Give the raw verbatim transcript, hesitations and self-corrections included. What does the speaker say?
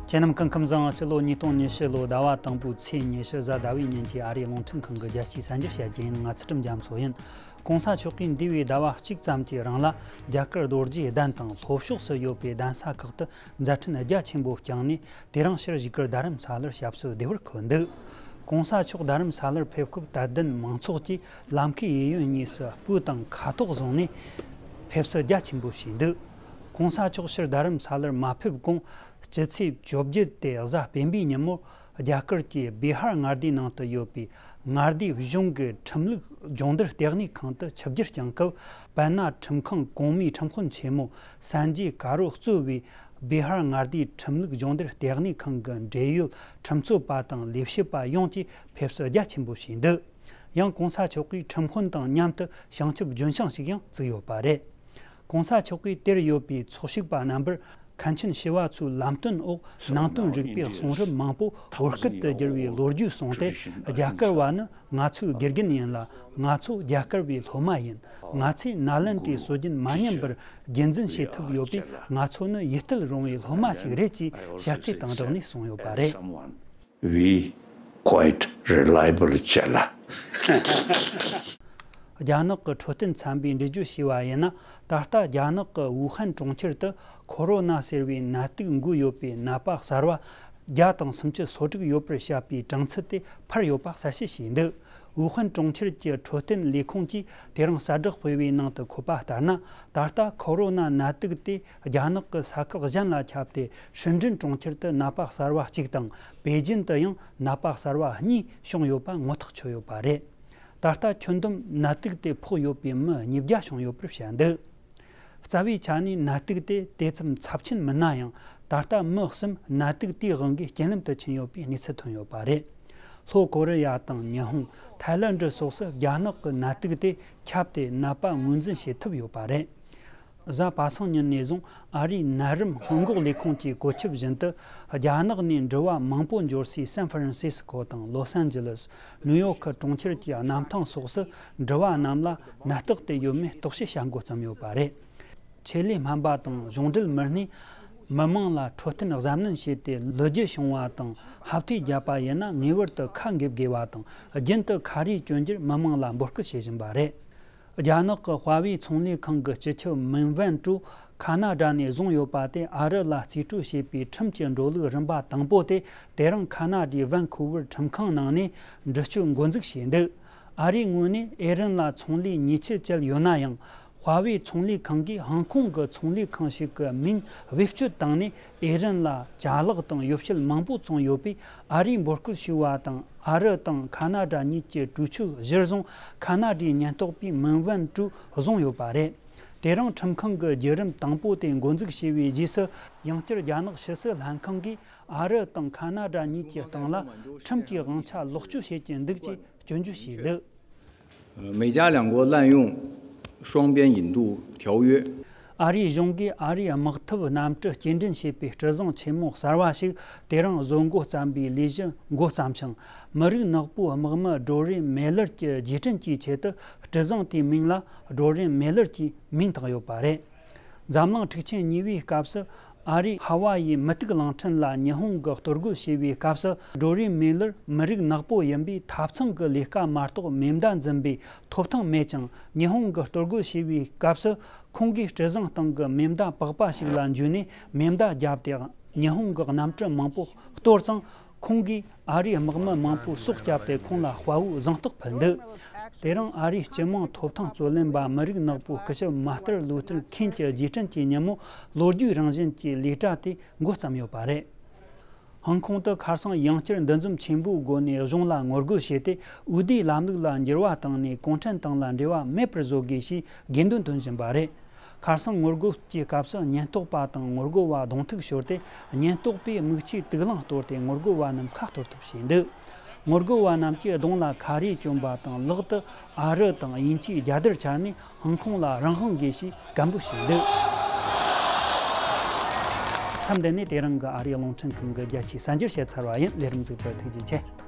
ཁྱེད་རྣམས་སྐུ་ཁམས་བཟང་། སྤྱི་ལོ་ཉིས་སྟོང་ཉི་ཤུ་ལོའི་ཟླ་བ་དང་པོའི་ཚེས་ཉི་ཤུ་གཟའ་ཟླ་བའི་ཉིན་གྱི་ཨ་རིའི་རླུང་འཕྲིན་ཁང་གི་རྒྱལ་སྤྱིའི་གསར་འགྱུར་བཤད་རྒྱུ་ཡིན། ང་ཚུལ་ཁྲིམས་རྒྱ་མཚོ་ཡིན། གོང་ས་མཆོག་གིས་འདས་པའི་ཟླ་བ་གཅིག་ཙམ་གྱི་རིང་ལ་རྒྱ་གར་རྡོ་རྗེ་གདན་དང་ལྷོ་ཕྱོགས་སུ་ཡོད་པའི་གདན་ས་ཁག་ཏུ་མཛད་འཕྲིན་རྒྱ་ཆེན་པོ་བསྐྱངས་ནས། དེ་རིང་ཕྱིར་བཞུགས་སྒར་རྡ་རམ་ས་ལར་ཞབས་སོར་བདེ་བར་འཁོད་འདུག་གོང་ས་མཆོག་རྡ་རམ་ས་ལར་ཕེབས་སྐབས། དད་ལྡན་མང་ཚོགས་ཀྱིས་ལམ་ཁའི་གཡས་གཡོན་གཉིས་སུ་སྤོས་དང་ཁ་དོག་བཟུང་ནས་ཕེབས་བསུ་རྒྱ་ཆེན་པོ་བྱས་འདུག་གོང་ས་མཆོག་ཕྱིར་རྡ་རམ་ས་ལར་མ་ཕེབས་གོང་། སྤྱི་ཚེས་བཅོ་བརྒྱད་དེ་གཟའ་སྤེན་པའི་ཉིན་མོར། རྒྱ་གར་གྱི་བི་ཧར་མངའ་སྡེའི་ནང་དུ་ཡོད་པའི་མངའ་སྡེ་གཞུང་གི་ཁྲིམས་ལུགས་སྦྱོང་བརྡར་ལྟེ་གནས་ཁང་དུ་ཆིབས་བསྒྱུར་བསྐྱངས་སྐབས། དཔལ་ནཱ་ཁྲིམས་ཁང་གོང་མའི་ཁྲིམས་དཔོན་ཆེན་མོ་སན་ཇེ་ཀ་རོ་གཙོས་པའི་བི་ཧར་མངའ་སྡེའི་ཁྲིམས་ལུགས་སྦྱོང་བརྡར་ལྟེ་གནས་ཁང་གི་འབྲེལ་ཡོད་ཁྲིམས་རྩོད་པ་དང་ལས་བྱེད་པ་ཡོངས་ཀྱིས་ཕེབས་བསུ་རྒྱ་ཆེན་པོ་བྱས་འདུག་ཡང་གོང་ས་མཆོག་གིས་ཁྲིམས་དཔོན་དང་མཉམ་དུ་བྱང་ཆུབ་ལྗོན་ཤིང་ཞིག་ཡང་བཙུགས་ཡོད་པ་རེད། གོང་ས་མཆོག་གིས་དེར་ཡོད་པའི་ཚོགས་ཞུགས་པ་རྣམ་པར་མཁན་ཆེན་ཞི་བ་འཚོའི་ལམ་སྟོན་འོག་ནང་དོན་རིག་པའི་གསུང་རབ་མང་པོ་བོད་སྐད་དུ་བསྒྱུར་བའི་ལོ་རྒྱུས་གསུངས་ཏེ། རྒྱ་གར་བ་ནི་ང་ཚོའི་དགེ་རྒན་ཡིན་ལ། ང་ཚོ་རྒྱ་གར་བའི་སློབ་མ་ཡིན། ང་ཚོས་ནཱ་ལེནྡྲའི་སྲོལ་རྒྱུན་མ་ཉམས་པར་རྒྱུན་འཛིན་བྱེད་ཐུབ་ཡོད་པས། ང་ཚོ་ནི་ཡིད་རྟོན་རུང་བའི་སློབ་མ་ཞིག་རེད་ཅེས་ཞལ་ཚིག་དང་སྦྲགས་ནས་གསུངས་ཡོད་པ་རེད། We quite reliable ཅེ་ལ། རྒྱ་ནག་གི་འཕྲོད་བསྟེན་ཚན་པས་འགྲེལ་བརྗོད་བྱས་པ་ཡིན་ན། ད་ལྟ་རྒྱ་ནག་གི་ཝུ་ཧན་གྲོང་ཁྱེར་དུ་ཁོ་རོ་ན་ཟེར་བའི་ནད་དུག་འགོས་ཡོད་པའི་ནད་པ་གསར་བ་བརྒྱ་དང་སུམ་ཅུ་སོ་དྲུག་ཡོད་པར་བཤད་པའི་གྲངས་ཚད་དེ་འཕར་ཡོད་པ་གསལ་བཤད་བྱས་འདུག་ཝུ་ཧན་གྲོང་ཁྱེར་གྱི་འཕྲོད་བསྟེན་ལས་ཁུངས་ཀྱིས་དེ་རིང་གསལ་བསྒྲགས་སྤེལ་བའི་ནང་དུ་འཁོད་པ་ལྟར་ན། ད་ལྟ་ཁོ་རོ་ན་ནད་དུག་དེ་རྒྱ་ནག་གི་ས་ཁུལ་གཞན་ལ་ཁྱབ་སྟེ། ཧྲིན་ཀྲིན་གྲོང་ཁྱེར་དུ་ནད་པ་གསར་བ་གཅིག་དང་། པེ་ཅིན་དུ་ཡང་ནད་པ་གསར་བ་གཉིས་བྱུང་ཡོད་པ་ངོ་ཐག་ཆོད་ཡོད་པ་རེད། ད་ལྟ་ཁྱོན་བསྡོམས་ནད་དུག་དེ་ཕོག་ཡོད་པའི་མི་ཉིས་བརྒྱ་བྱུང་ཡོད་པར་བཤད་འདུག་རྩ་བའི་ཆ་ནས་ནད་དུག་དེ་དེ་ཙམ་ཚབས་ཆེན་མིན་ན་ཡང་། ད་ལྟ་མི་གསུམ་ནད་དུག་དེའི་དབང་གིས་རྐྱེན་ལམ་དུ་ཕྱིན་ཡོད་པའི་གནས་ཚུལ་ཐོན་ཡོད་པ་རེད། ལྷོ་ཀོ་རི་ཡ་དང་ཉི་ཧོང་། ཐའི་ལན་ཌི་སོགས་སུ་རྒྱ་ནག་གི་ནད་དུག་དེ་ཁྱབ་སྟེ་ནད་པ་ངོས་འཛིན་བྱེད་ཐུབ་ཡོད་པ་རེད། གཟའ་པ་སངས་ཉིན་ནས་བཟུང་ཨ་རིའི་ནད་རིམས་སྔོན་འགོག་ལས་ཁུངས་ཀྱི་བཀོད་ཁྱབ་བཞིན་དུ། རྒྱ་ནག་ནས་འགྲུལ་བ་མང་པོ་འབྱོར་སའི་སན་ཧྥ་རན་སིས་ཀོ་དང་ལོ་སན་ཇི་ལེས། ནིའུ་ཡོག་གི་གྲོང་ཁྱེར་གྱི་གནམ་ཐང་སོགས་སུ་འགྲུལ་བ་རྣམས་ལ་ནད་རྟགས་དེ་ཡོད་མེད་རྟོག་ཞིབ་བྱ་འགོ་བརྩམས་ཡོད་པ་རེད། ཆེད་ལས་སྨན་པ་དང་གཞུང་འབྲེལ་མི་སྣས་མི་མང་ལ་འཕྲོད་བསྟེན་གཟབ་ནན་བྱས་ཏེ། ལོ་རྒྱུས་བྱུང་བ་དང་ཧབ་ཐེ་བརྒྱབ་པ་ཡིན་ན། ངེས་པར་དུ་ཁ་འགེབས་དགོས་པ་དང་། རྒྱུན་དུ་ཁ་རས་གྱོན་རྒྱུར་མི་མང་ལ་འབོད་སྐུལ་བྱེད་བཞིན་པ་རེད། རྒྱ་ནག་གི་ཧྭ་ཝེ་ཚོང་ལས་ཁང་གི་སྤྱི་ཁྱབ་མིན་ཝན་ཀྲུའུ་ཁ་ན་ཌ་ནས་བཟུང་ཡོད་པ་དེ། ཨ་རི་ལ་རྩིས་སྤྲོད་བྱས་པའི་ཁྲིམས་ཀྱི་འགྲོ་ལུགས་རིམ་པ་དང་པོ་དེ་དེ་རིང་ཁ་ན་ཌའི་ཝན་ཁུ་ཝར་ཁྲིམས་ཁང་ནང་ནས་འདྲི་གཅོད་འགོ་འཛུགས་བྱས་འདུག་ཨ་རིའི་ངོས་ནས་ཨེ་རན་ལ་ཚོང་ལས་ཉེས་ཆད་བཅད་ཡོད་ན་ཡང་། ཧྭ་ཝེ་ཚོང་ལས་ཁང་གིས་ཧང་ཀོང་གི་ཚོང་ལས་ཁང་ཞིག་གི་མིང་བེད་སྤྱོད་བཏང་ནས། ཨེ་རན་ལ་ཅ་ལག་དང་ཡོ་བྱད་མང་པོ་བཙོངས་ཡོད་པས། ཨ་རིས་འབོད་སྐུལ་ཞུས་པ་དང་། ཨ་རི་དང་ཁ་ན་ཌ་གཉིས་ཀྱི་གྲོས་ཆོད་གཞིར་བཟུང་། ཁ་ན་ཌའི་ཉེན་རྟོག་པས་མིན་ཝན་ཀྲུའུ་བཟུང་ཡོད་པ་རེད། དེ་རིང་ཁྲིམས་ཁང་གི་བརྒྱུད་རིམ་དང་པོ་དེ་འགོ་འཛུགས་བྱས་པའི་རྗེས་སུ། ཡང་བསྐྱར་རྒྱ་ནག་ཕྱི་སྲིད་ལྷན་ཁང་གིས་ཨ་རི་དང་ཁ་ན་ཌ་གཉིས་ཀྱི་སྟེང་ལ་ཁྲིམས་ཀྱི་དབང་ཆ་ལོག་སྤྱོད་བྱེད་ཀྱི་འདུག་ཅེས་སྐྱོན་བརྗོད་བྱས་འདུག 美加两国滥用双边引渡条约。 ཨ་རིའི་གཞུང་གིས་ཨ་རིའི་དམག་འཐབ་གནམ་གྲུ་སྐྱེལ་འདྲེན་བྱེད་པའི་སྤྲུལ་བཟང་ཆེན་མོ་གསར་བ་ཞིག་དེ་རིང་བཟོ་འགོ་བརྩམས་པའི་ལས་གཞི་འགོ་བརྩམས་ཤིང་། མི་རིགས་ནག་པོའི་དམག་མི་ཌོ་རིན་མེ་ལར་གྱི་རྗེས་དྲན་གྱི་ཆེད་དུ། སྤྲུལ་བཟང་དེའི་མིང་ལ་ཌོ་རིན་མེ་ལར་གྱི་མིང་བཏགས་ཡོད་པ་རེད། འཛམ་གླིང་འཁྲུག་ཆེན་གཉིས་པའི་སྐབས་སུ། ཨ་རིས་ཧ་ཝ་ཡིའི་མུ་ཏིག་གླིང་ཕྲན་ལ་ཉི་ཧོང་གིས་གཏོར་རྒོལ་བྱས་པའི་སྐབས་སུ། ཌོ་རིན་མེ་ལར་མི་རིགས་ནག་པོ་ཡིན་པས། ཐབ་ཚང་གི་ལས་ཀ་མ་གཏོགས་མེ་མདའ་འཛིན་པའི་ཐོབ་ཐང་མེད་ཅིང་། ཉི་ཧོང་གིས་གཏོར་རྒོལ་བྱས་པའི་སྐབས་སུ། ཁོང་གིས་སྤྲུལ་བཟང་སྟེང་གི་མེ་མདའ་པགས་པ་ཞིག་ལ་འཇུས་ནས་མེ་མདའ་བརྒྱབ་སྟེ། ཉི་ཧོང་གི་གནམ་གྲུ་མང་པོ་གཏོར་ཙང་། ཁོང་གིས་ཨ་རིའི་དམག་མི་མང་པོའི་སྲོག་བསྐྱབས་ཏེ། ཁོང་ལ་དཔའ་བོའི་གཟེངས་རྟགས་ཕུལ་འདུག་དེ་རིང་ཨ་རིའི་སྤྱི་དམངས་ཐོབ་ཐང་རྩོད་ལེན་པ་མི་རིགས་ནག་པོའི་སྐུ་ཞབས་མར་ཏིན་ལུ་ཐར་ཁིན་གྱི་རྗེས་དྲན་གྱི་ཉིན་མོ་ལོ་རྒྱུས་རང་བཞིན་གྱི་ལས་གྲྭ་དེ་འགོ་བརྩམས་ཡོད་པ་རེད། ཧང་ཀོང་དུ་ཁ་སང་ཡང་བསྐྱར་འདུ་འཛོམས་ཆེན་པོའི་སྒོ་ནས་གཞུང་ལ་ངོ་རྒོལ་བྱས་ཏེ། འོས་བསྡུའི་ལམ་ལུགས་ལ་འགྱུར་བ་བཏང་ནས། གུང་ཁྲན་ཏང་ལ་འབྲེལ་བ་མེད་པར་བཟོ་དགོས་ཞེས་དགོས་འདུན་འདོན་བཞིན་པ་རེད། ཁ་སང་ངོ་རྒོལ་གྱི་སྐབས་སུ་ཉེན་རྟོག་པ་དང་ངོ་རྒོལ་བ་གདོང་ཐུག་ཤོར་ཏེ། ཉེན་རྟོག་པས་མིག་ཆུའི་དུག་རླངས་གཏོར་ཏེ། ངོ་རྒོལ་བ་རྣམས་ཁ་གཏོར་ཐབས་བྱས་འདུག་ངོ་རྒོལ་བ་རྣམས་ཀྱིས་གདོང་ལ་ཁ་རས་གྱོན་པ་དང་། ལག་ཏུ་ཨ་རི་དང་དབྱིན་ཇིའི་རྒྱལ་དར་འཕྱར་ནས། ཧང་ཀོང་ལ་རང་དབང་དགོས་ཞེས་སྐད་འབོད་བྱས་འདུག་མཚམས་འདི་ནས་དེ་རིང་གི་ཨ་རིའི་རླུང་འཕྲིན་ཁང་གི་རྒྱལ་སྤྱིའི་གསར་འགྱུར་བཤད་ཚར་བ་ཡིན། ལས་རིམ་གཟིགས་པར་ཐུགས་རྗེ་ཆེ།